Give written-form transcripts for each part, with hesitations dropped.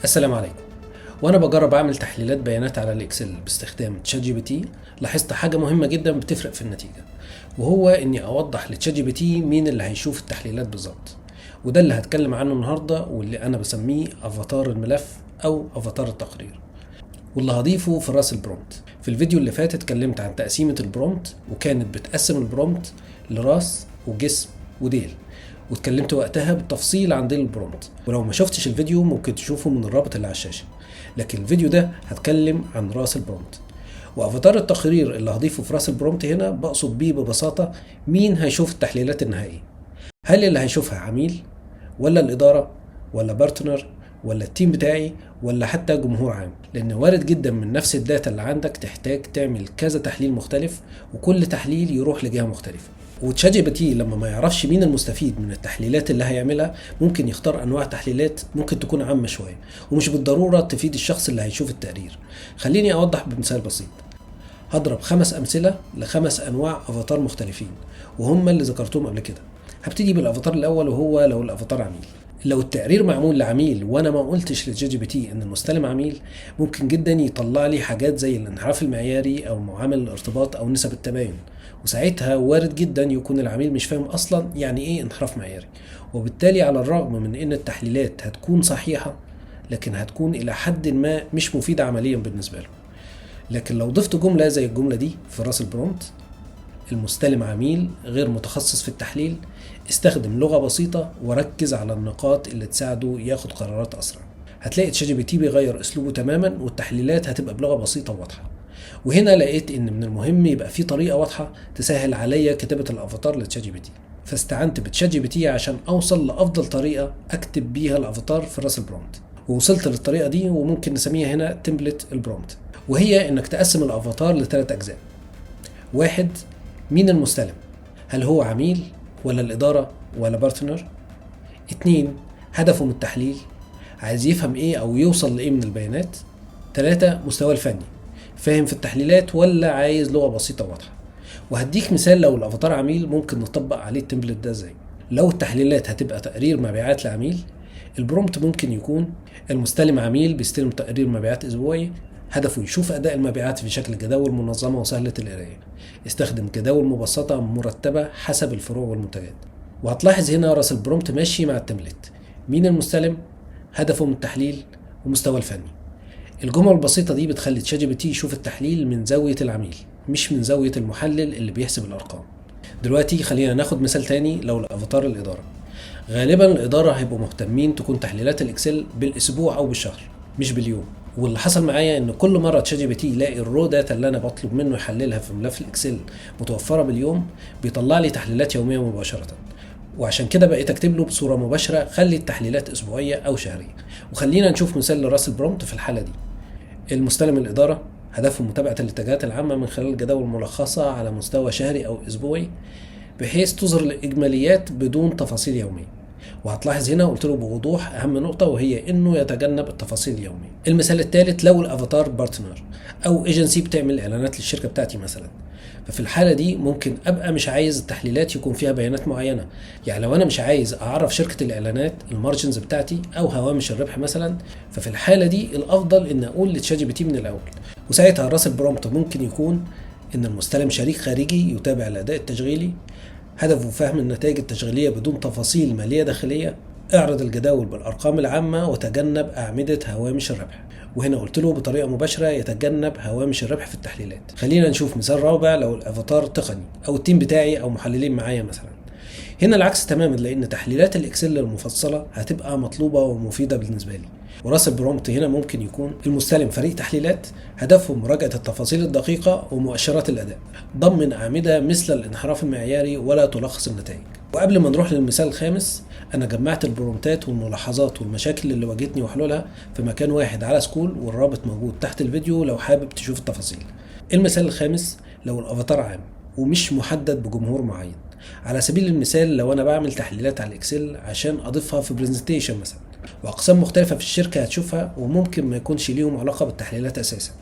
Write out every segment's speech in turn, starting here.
السلام عليكم. وانا بجرب اعمل تحليلات بيانات على ال Excel باستخدام ChatGPT، لاحظت حاجة مهمة جدا بتفرق في النتيجه، وهو اني اوضح ل ChatGPT مين اللي هيشوف التحليلات بالظبط. وده اللي هتكلم عنه النهارده، واللي انا بسميه افاتار الملف او افاتار التقرير، واللي هضيفه في راس ال prompt. في الفيديو اللي فات اتكلمت عن تقسيمة ال prompt، وكانت بتقسم ال prompt لراس وجسم وديل، واتكلمت وقتها بالتفصيل عن ديل ال prompt. ولو ما شفتش الفيديو ممكن تشوفه من الرابط اللي على الشاشة. لكن الفيديو ده هتكلم عن راس ال prompt وافاتار التقرير اللي هضيفه في راس ال prompt. هنا بقصد بيه ببساطة مين هيشوف التحليلات النهائية. هل اللي هيشوفها عميل، ولا الإدارة، ولا partner، ولا ال team بتاعي، ولا حتى جمهور عام؟ لان وارد جدا من نفس ال data اللي عندك تحتاج تعمل كذا تحليل مختلف، وكل تحليل يروح لجهة مختلفه. و ChatGPT لما ما يعرفش مين المستفيد من التحليلات اللي هيعملها، ممكن يختار انواع تحليلات ممكن تكون عامة شوية ومش بالضرورة تفيد الشخص اللي هيشوف التقرير. خليني اوضح بمثال بسيط. هضرب خمس امثلة لخمس انواع افاتار مختلفين، وهم اللي ذكرتهم قبل كده. هبتدي بالافاتار الاول، وهو لو الافاتار عميل. لو التقرير معمول لعميل وانا ما قلتش لل ChatGPT ان المستلم عميل، ممكن جدا يطلع لي حاجات زي الانحراف المعياري او معامل الارتباط او نسب التباين، وساعتها وارد جدا يكون العميل مش فاهم اصلا يعني ايه انحراف معياري، وبالتالي على الرغم من ان التحليلات هتكون صحيحة، لكن هتكون الى حد ما مش مفيدة عمليا بالنسبة له. لكن لو ضفت جملة زي الجملة دي في راس ال prompt: المستلم عميل غير متخصص في التحليل، استخدم لغة بسيطة وركز على النقاط اللي تساعده ياخد قرارات أسرع، هتلاقي ChatGPT بيغير أسلوبه تماما، والتحليلات هتبقى بلغة بسيطة وواضحة. وهنا لقيت ان من المهم يبقى في طريقة واضحة تسهل عليا كتابة الافاتار ل ChatGPT، فاستعنت ب ChatGPT عشان اوصل لافضل طريقة اكتب بيها الافاتار في راس ال prompt. ووصلت للطريقة دي، وممكن نسميها هنا template ال prompt، وهي انك تقسم الافاتار لثلاث اجزاء. واحد، مين المستلم؟ هل هو عميل ولا الإدارة ولا partner؟ اتنين، هدفه من التحليل، عايز يفهم ايه او يوصل لايه من البيانات؟ تلاتة، مستواه الفني، فاهم في التحليلات ولا عايز لغة بسيطة وواضحة؟ وهديك مثال لو الافاتار عميل ممكن نطبق عليه ال template ده ازاي. لو التحليلات هتبقى تقرير مبيعات لعميل، ال prompt ممكن يكون: المستلم عميل بيستلم تقرير مبيعات اسبوعي، هدفه يشوف أداء المبيعات في شكل جداول منظمة وسهلة القراية، استخدم جداول مبسطة مرتبة حسب الفروع والمنتجات. وهتلاحظ هنا راس ال prompt ماشي مع ال template: مين المستلم، هدفه من التحليل، ومستوى الفني. الجمل البسيطة دي بتخلي ChatGPT يشوف التحليل من زاوية العميل، مش من زاوية المحلل اللي بيحسب الأرقام. دلوقتي خلينا ناخد مثال تاني لو الافاتار الإدارة. غالبا الإدارة هيبقوا مهتمين تكون تحليلات ال Excel بالأسبوع أو بالشهر، مش باليوم. واللي حصل معايا ان كل مرة ChatGPT يلاقي ال raw data اللي انا بطلب منه يحللها في ملف ال Excel متوفرة باليوم، بيطلع لي تحليلات يومية مباشره. وعشان كده بقيت اكتب له بصورة مباشره: خلي التحليلات اسبوعية او شهريه. وخلينا نشوف مثال لراس ال prompt في الحالة دي. المستلم الاداره، هدفه متابعه الاتجاهات العامة من خلال جداول ملخصه على مستوى شهري او اسبوعي، بحيث تظهر الاجماليات بدون تفاصيل يوميه. وهتلاحظ هنا قلت له بوضوح اهم نقطه، وهي انه يتجنب التفاصيل اليوميه. المثال الثالث لو الافاتار partner او agency بتعمل اعلانات للشركة بتاعتي مثلا، ففي الحالة دي ممكن ابقى مش عايز التحليلات يكون فيها بيانات معينه. يعني لو انا مش عايز اعرف شركة الاعلانات ال margins بتاعتي او هوامش الربح مثلا، ففي الحالة دي الافضل ان اقول ل ChatGPT من الاول. وساعتها راس ال prompt ممكن يكون ان المستلم شريك خارجي يتابع الاداء التشغيلي، هدفه فهم النتائج التشغيلية بدون تفاصيل مالية داخلية، اعرض الجداول بالأرقام العامة وتجنب أعمدة هوامش الربح. وهنا قلت له بطريقة مباشرة يتجنب هوامش الربح في التحليلات. خلينا نشوف مثال رابع لو الافاتار تقني او ال team بتاعي او محللين معايا مثلا. هنا العكس تماما، لان تحليلات ال Excel المفصلة هتبقى مطلوبه ومفيدة بالنسبة لي. وراس ال prompt هنا ممكن يكون: المستلم فريق تحليلات، هدفه مراجعة التفاصيل الدقيقة ومؤشرات الأداء، ضمن أعمدة مثل الانحراف المعياري ولا تلخص النتائج. وقبل ما نروح للمثال الخامس، أنا جمعت ال prompt ات والملاحظات والمشاكل اللي واجهتني وحلولها في مكان واحد على Skool، والرابط موجود تحت الفيديو لو حابب تشوف التفاصيل. المثال الخامس لو الافاتار عام ومش محدد بجمهور معين. على سبيل المثال، لو انا بعمل تحليلات على ال Excel عشان اضيفها في presentation مثلا، واقسام مختلفة في الشركة هتشوفها وممكن ما يكونش ليهم علاقة بالتحليلات اساسا،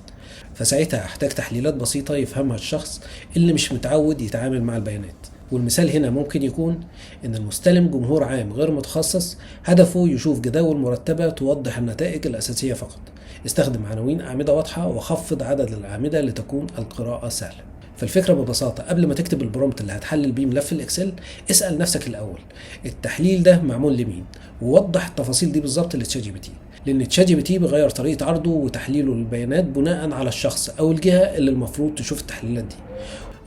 فساعتها هحتاج تحليلات بسيطة يفهمها الشخص اللي مش متعود يتعامل مع البيانات. والمثال هنا ممكن يكون إن المستلم جمهور عام غير متخصص، هدفه يشوف جداول مرتبة توضح النتائج الأساسية فقط. استخدم عناوين أعمدة واضحة وخفض عدد الأعمدة لتكون القراءة سهلة. فالفكرة ببساطة، قبل ما تكتب ال prompt اللي هتحلل بيه ملف ال Excel، اسأل نفسك الأول التحليل ده معمول لمين، ووضح التفاصيل دي بالظبط ل ChatGPT، لأن ChatGPT بيغير طريقة عرضه وتحليله للبيانات بناء على الشخص أو الجهة اللي المفروض تشوف التحليلات دي،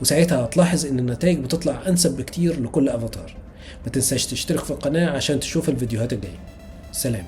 وساعتها هتلاحظ ان النتائج بتطلع انسب بكتير لكل افاتار. ما تنساش تشترك في القناة عشان تشوف الفيديوهات الجاية. سلام.